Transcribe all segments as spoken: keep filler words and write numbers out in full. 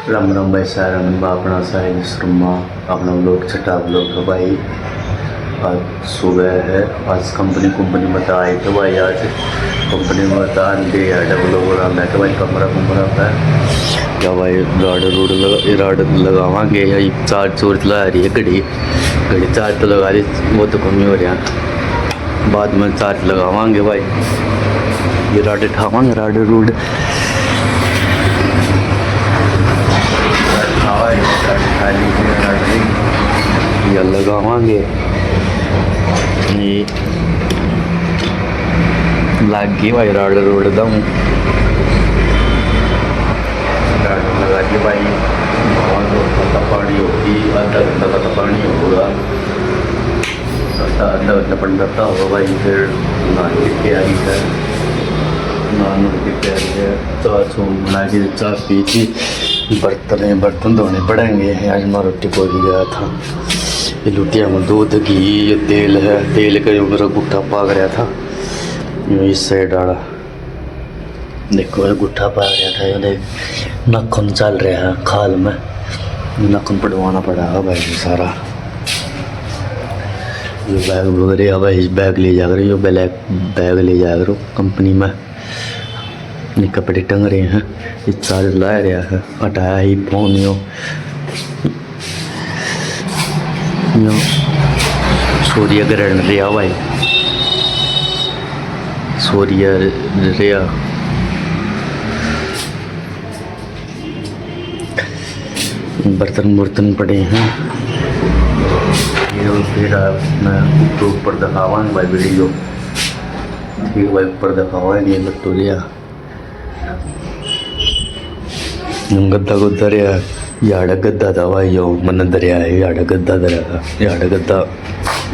राम राम भाई सारा, मैं अपना साहिल शर्मा, अपना व्लॉग, छठा व्लॉग है भाई। आज सुबह है, आज कंपनी, कंपनी में तो आए थे भाई, आज कंपनी में तो आंदे यार, व्लॉग बनाना है तो भाई, कमरा, कमरा पे क्या भाई, राड रूड लगा, राड लगावांगे, ये चार्ज चोर्ज ला रही है घड़ी, घड़ी चार्ज तो लगा रही, वो तो कमी हो रहा। बाद में चार्ज लगावांगे भाई, ये राड ठावांगे, राड रूड या लगावांगे। ये लाग गई भाई राड रूड दम। राड लगा के भाई, भगवान को पता पानी होगी, आधा घंटा का तो पानी होगा। आधा, आधा घंटा पानी रहता होगा भाई, फिर नहाने की तैयारी है, नहाने की तैयारी है। चाय चून बना के चाय पी थी, बर्तन, बर्तन धोने पड़ेंगे। आज मैं रोटी को भी गया था, ये लुटिया में दूध, घी, ये तेल है, तेल का ऊपर गुट्ठा पाक रहा था, यूं इस साइड आड़ा। देखो, ये गुट्ठा पा रहा था, ये देख, नाखून चल रहा है खाल में, नाखून पड़वाना पड़ा है भाई सारा। ये बैग वगैरह है भाई, बैग ले जा करो, ये ब्लैक बैग ले जा करो कंपनी में। ये कपड़े टंग रहे हैं, ये चार्ज ला रहा है, हटाया ही फोन यो। यो सूर्य ग्रहण रहा भाई, सूर्य रहा। बर्तन बुर्तन पड़े हैं। ये फिर मैं ऊपर, ऊपर दिखावांगे भाई वीडियो। ठीक भाई, ऊपर दिखावांगे, ये लग तो रहा। गद्दा को धरया, याड़ा गद्दा था भाई, यो मन्ने धरया है, याड़ा गद्दा धरया था, याड़ा गद्दा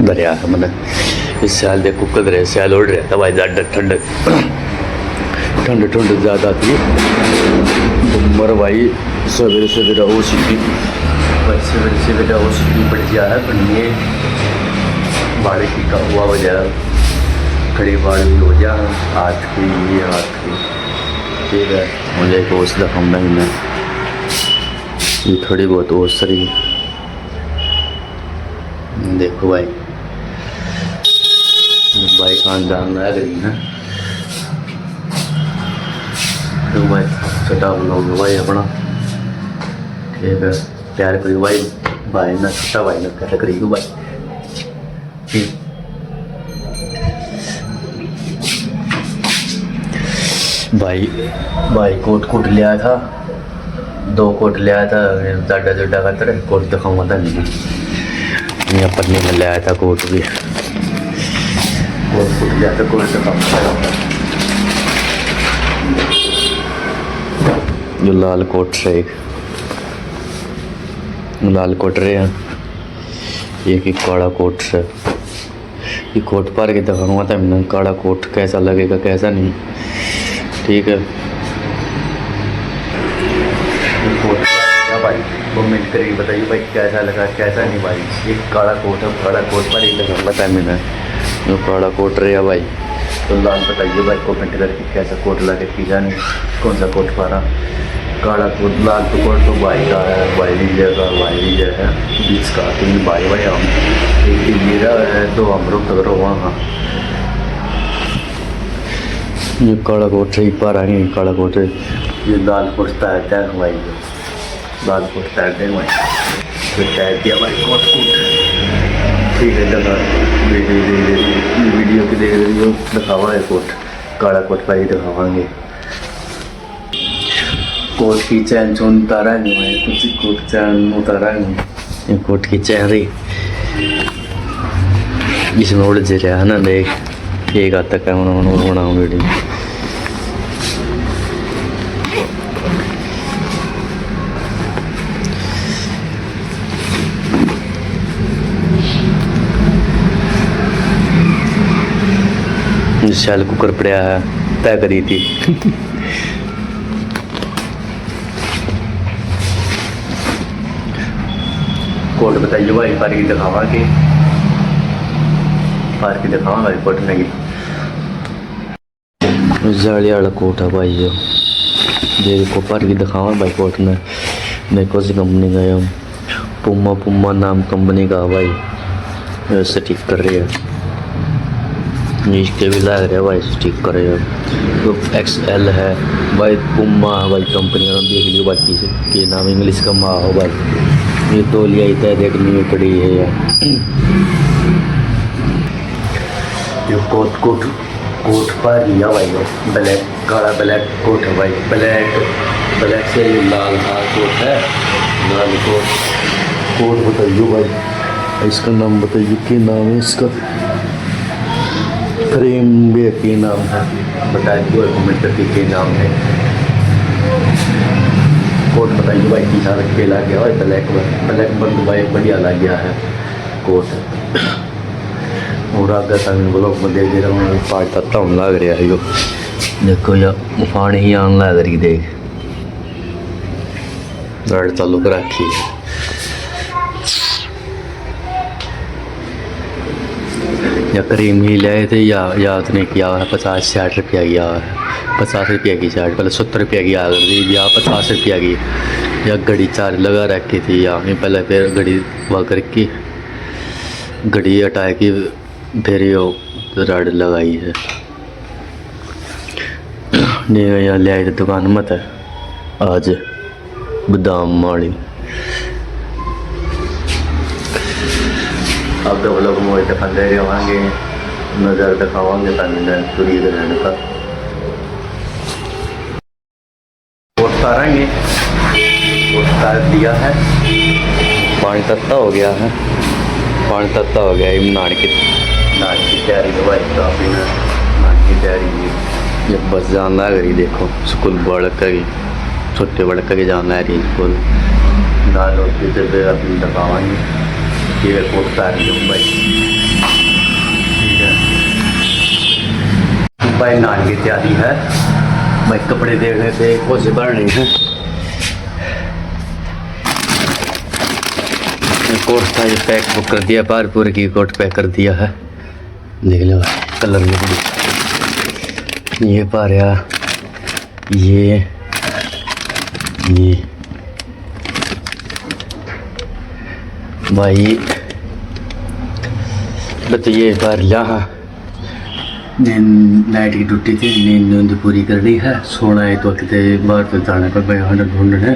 धरया है मन्ने। इस साल देखो कद रहे, साल उड़ रहा था भाई, ज्यादा ठंड, ठंड, ठंड ज्यादा थी। उम्र भाई सवेरे, सवेरे ओ सीधी, भाई सवेरे, सवेरे ओ सीधी पड़ गया है, पर ये बाड़ी की का हुआ वजह, खड़ी बाड़ी हो जा, हाथ की, ये हाथ की। ठीक है, मुझे एक ओस दिखाऊंगा ही मैं। ये थोड़ी बहुत ओस रही। देखो भाई, भाई कान जान लग रही है। तो भाई, छोटा व्लॉग है भाई अपना। ठीक है, प्यार करियो भाई, भाई ना, छोटा भाई ना, प्यार करियो भाई। भाई, भाई कोट, कोट लिया था, दो कोट लिया था, जाडा जुडा खातर कोट दिखाऊंगा था नहीं। ये पन्नी में ले आया था कोट भी, कोट, कोट लिया था, कोट दिखाऊंगा। जो लाल कोट से एक लाल कोट रहे हैं, एक ही काला कोट से। ये कोट पहन के दिखाऊंगा तो हमने काला कोट कैसा लगेगा, कैसा नहीं। ठीक है, ये कोट क्या भाई, कमेंट करके बताइए भाई, कैसा लगा, कैसा नहीं भाई। ये काला कोट है, काला कोट पहन के दिखाऊंगा तो हमने, जो काला कोट रहे भाई। तो लाल बताइए भाई, कमेंट करके कैसा कोट लगे, किसान कौन सा कोट पा रहा। काला कोट, लाल तो कोट तो भाई का है, भाई भी जगह, भाई भी जगह, बीच का तीन भाई, भाई हम, एक ही मेरा है, तो हम रुक करो वहाँ। ये काला कोट सही पा रहा है, काला कोट। ये लाल कुर्ता है, क्या भाई? लाल कोट टाइट है भाई, तो टाइट दिया भाई कोट, कोट। ठीक है, दिखा, वीडियो, वीडियो, वीडियो की देख रही हो, दिखावा है कोट, काला कोट भाई दिखावांगे। कोट की चैन चुन उतारा नहीं भाई, कुछ कोट चैन उतारा नहीं। ये कोट की चैन रही, इसमें उलझ रहा है ना, देख। ठीक आता, कैमरा मैन और बनाऊं वीडियो। शैल कुकर पड़ा है, तय करी थी। कोट बताइए भाई, पार की दिखावा के, पार की दिखावा भाई कोट में की। जाली वाला कोट है भाई, यो देखो, पार की दिखावा भाई कोट में। देखो सी कंपनी का, ये Puma, Puma नाम कंपनी का भाई, ये स्टिकर रहे हैं, इसके भी लग रहे हैं भाई स्टिकर। तो एक्सएल है भाई, Puma है भाई कंपनी का, देख लियो भाई, किस के नाम इंग्लिश का मा हो भाई। ये तो लिया इतना देखनी में पड़ी है यार। ये कोट, कोट, कोट पहन लिया भाई, ब्लैक, काला ब्लैक कोट है भाई, ब्लैक, ब्लैक से लाल सा कोट है, लाल कोट। कोट बताइयो भाई, इसका नाम बताइयो, क्या नाम है इसका? फ्रेम भी है, क्या नाम है? बताइए कमेंट करके, क्या नाम है? कोट बताइए भाई, किस हालत पे लग गया भाई, ब्लैक, ब्लैक बंद भाई, बढ़िया लग गया है कोट। और आगे तक ब्लॉग में देख रहा हूँ, पाँच तत्ता होने लग रहा है यो। देखो या उफान ही आने लग रही, देख, रड़ चालू कर रखी है। या क्रीम ही ले आए थे, या याद नहीं किया है, पचास साठ रुपया की आ है, पचास रुपया की साठ, पहले सत्तर रुपया की आ कर दी, या पचास रुपया की। या घड़ी चार्ज लगा रखी थी, या पहले फिर घड़ी वहाँ करके घड़ी हटा के फिर यो रड़ लगाई है। नहीं, या ले आए थे दुकान में तो आज बादाम वाली। अब तो व्लॉग में दिखाते रहांगे, नज़र दिखावांगे ताकि मैं पूरी रहने का। कोट उतारेंगे, कोट उतार दिया है, पानी तत्ता हो गया है, पानी तत्ता हो गया है। नहाने की, नहाने की तैयारी है भाई, काफी ना नहाने की तैयारी है। ये बस जान लग रही, देखो स्कूल बड़का की, छोटे बड़का के जाना है स्कूल। दाल और फिर अभी दिखावांगे। ये कोट उतार लियो भाई, ठीक है भाई, नहाने की तैयारी है भाई। कपड़े देखने से कौन से भरने हैं। कोट था ये पैक बुक कर दिया, बाहर पूरे की कोट पैक कर दिया है। देख लो कलर भी बड़ी, ये पा रहा, ये, ये भाई, बस ये बाहर लिया हाँ। नींद, नाइट की ड्यूटी थी, नींद, नींद पूरी करनी है। सोना है तो किते बाहर तो जाने पर भाई, हंडन ढूंढने,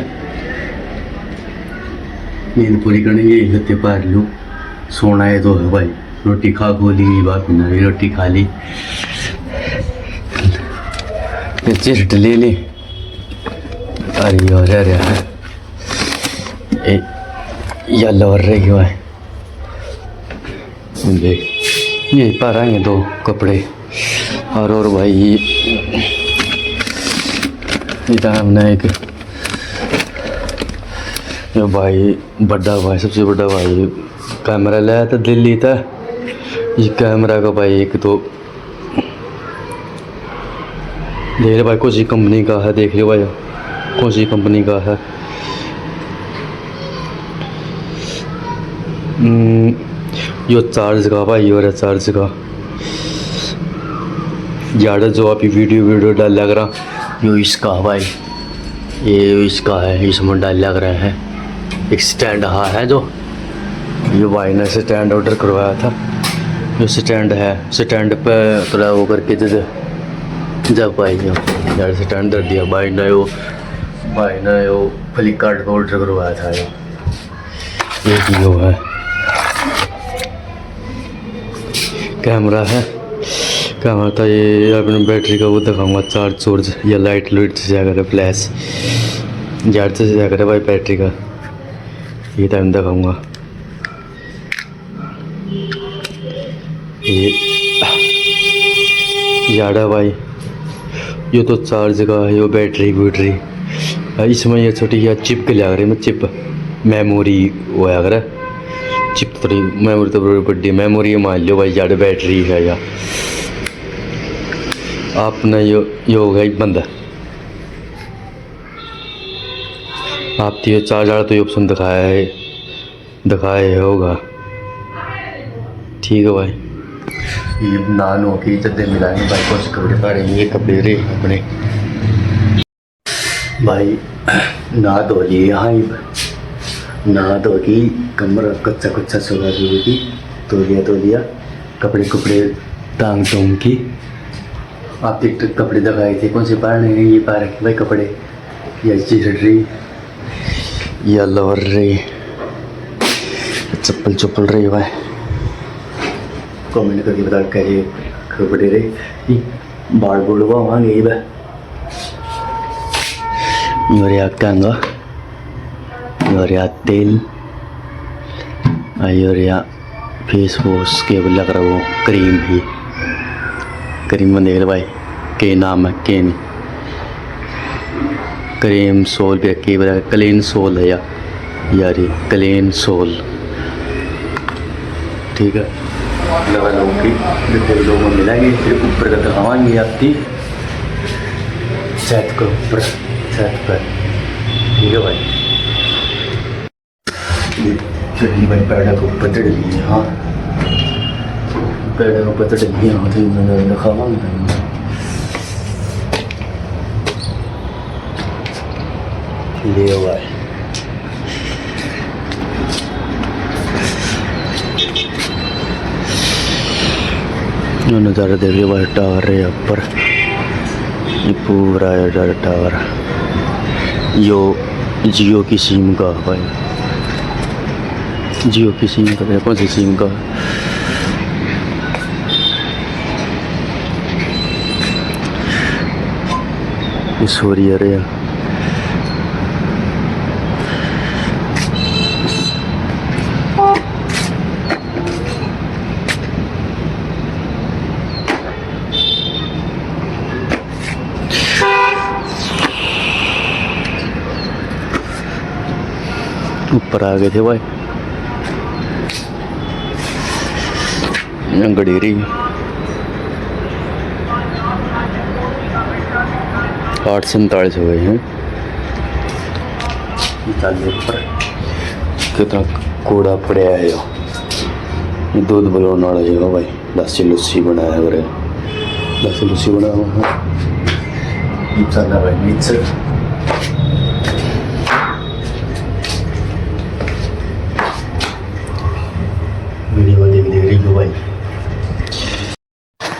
नींद पूरी करनी है, इतने बाहर लूँ। सोना है तो है भाई, रोटी खा खो ली, बाप ने भी रोटी खा ली, ये चिरट ले ली। अरे, अरे, अरे, ए, येलो और रह गया है। देख, ये पा रहे हैं दो कपड़े। और, और भाई, इधर हमने एक, ये भाई, बड़ा भाई, सबसे बड़ा भाई, कैमरा लाया था दिल्ली था। ये कैमरा का भाई एक तो देख ले भाई, कौन सी कंपनी का है, देख ले भाई, कौन सी कंपनी का है। हम्म, यो चार्ज का भाई, यो रहा चार्ज का। यार, जो अभी वीडियो, वीडियो डाल लग रहा, यो इसका भाई, ये इसका है, इसमें डाल लग रहा है। एक स्टैंड हाँ है जो, ये भाई ने स्टैंड ऑर्डर करवाया था। जो स्टैंड है, स्टैंड पे थोड़ा वो करके दे दे। जब भाई ने यार स्टैंड धर दिया, भाई ने वो, भाई ने वो फ्लिपकार्ट पे ऑर्डर करवाया था। ये, ये भी वो है, कैमरा है। कैमरा था ये, अपने बैटरी का वो दिखाऊंगा, चार्ज चूर्ज या लाइट लुइट से क्या करे, फ्लैश चार्ज से क्या करे भाई बैटरी का, ये टाइम दिखाऊंगा। ये याडा भाई, यो तो चार्ज का है, यो बैटरी, बैटरी। आ, इसमें ये छोटी या चिप के लिया करे, मैं चिप, मेमोरी होया करे। चिप तो थोड़ी, मेमोरी तो बड़ी बड़ी, मेमोरी मान लियो भाई, याडा बैटरी है या। आपने यो, यो हो गया बंद। आप तो ये चार्ज वाला तो ये ऑप्शन दिखाया है, दिखाए होगा। ठीक है भाई, ये नान हो के जद्दे मिलाएंगे भाई, कौन से कपड़े पा रहे हैं, ये कपड़े रे अपने। भाई, नहा धो लिए, हाँ, इब नहा धो के कमर कच्चा कुच्चा सुबह सुबह की धो लिया, धो लिया, कपड़े कुपड़े टांग टूंग की। आप देख तो कपड़े दबाए थे, कौन से पहने हैं, ये पा रखे भाई कपड़े, या T-shirt रही, या lower रही, चप्पल चप्पल रही भाई। Comment करके बता कैसे कपड़े रहे, बाल बोलवा वहाँ गई भाई। यो रहा कंघा, यो रहा तेल, आ यो रहा face wash के लग रहा वो cream ही। Cream में देख ले भाई, के नाम है, के नहीं। Creme Sol भी है, के बोला, Clean Sol है या, यार ये Clean Sol। ठीक है, लगा लोग की, जितने भी लोग मिलेंगे, फिर ऊपर का दिखावाएंगे आपकी छत के ऊपर, छत पर। ठीक है भाई, ये चलिए भाई, पैड़ा के ऊपर चढ़ लिए, हाँ, पैड़ा के ऊपर चढ़ लिए, हाँ, तो मैं दिखावांगा। ले भाई, यो नज़ारा देख लो भाई, tower है ऊपर, ये पूरा है इधर tower। यो Jio की SIM का भाई, Jio की SIM का, कौन सी SIM का? ये सो रही है रे। ऊपर आ गए थे भाई, घड़ी रही आठ सैंतालीस हो गए हैं। चल ऊपर, कितना कूड़ा पड़ा है यो। ये दूध बनाने वाला यो भाई, लस्सी लुस्सी बनाया करे, लस्सी लुस्सी बनाया हुआ है। चल भाई नीचे। वीडियो देख देख रही हो भाई।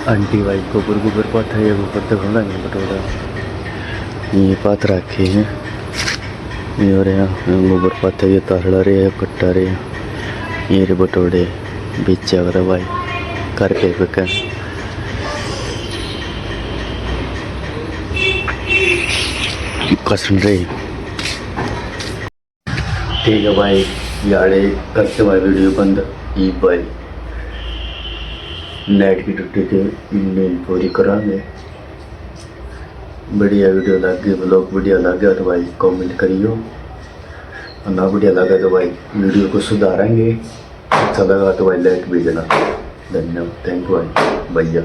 आंटी भाई गोबर गोबर पाथा, ये गोबर तो होना नहीं बटोरा, ये पाथ रखे हैं। ये और यहाँ गोबर पाथा, ये तारड़ा रहे हैं, कट्टा रहे हैं, ये रे बटोड़े बेचा कर भाई, घर पे बिके। कसम रही। ठीक है भाई, यारे करते भाई वीडियो बंद। ई भाई नेट की टूटी थी, नींद पूरी करांगे। बढ़िया वीडियो लग गई, व्लॉग बढ़िया लग गया तो भाई कमेंट करियो, और ना बढ़िया लगा तो भाई वीडियो को सुधारेंगे। अच्छा लगा तो भाई लाइक भी देना। धन्यवाद, थैंक यू भाई, भैया।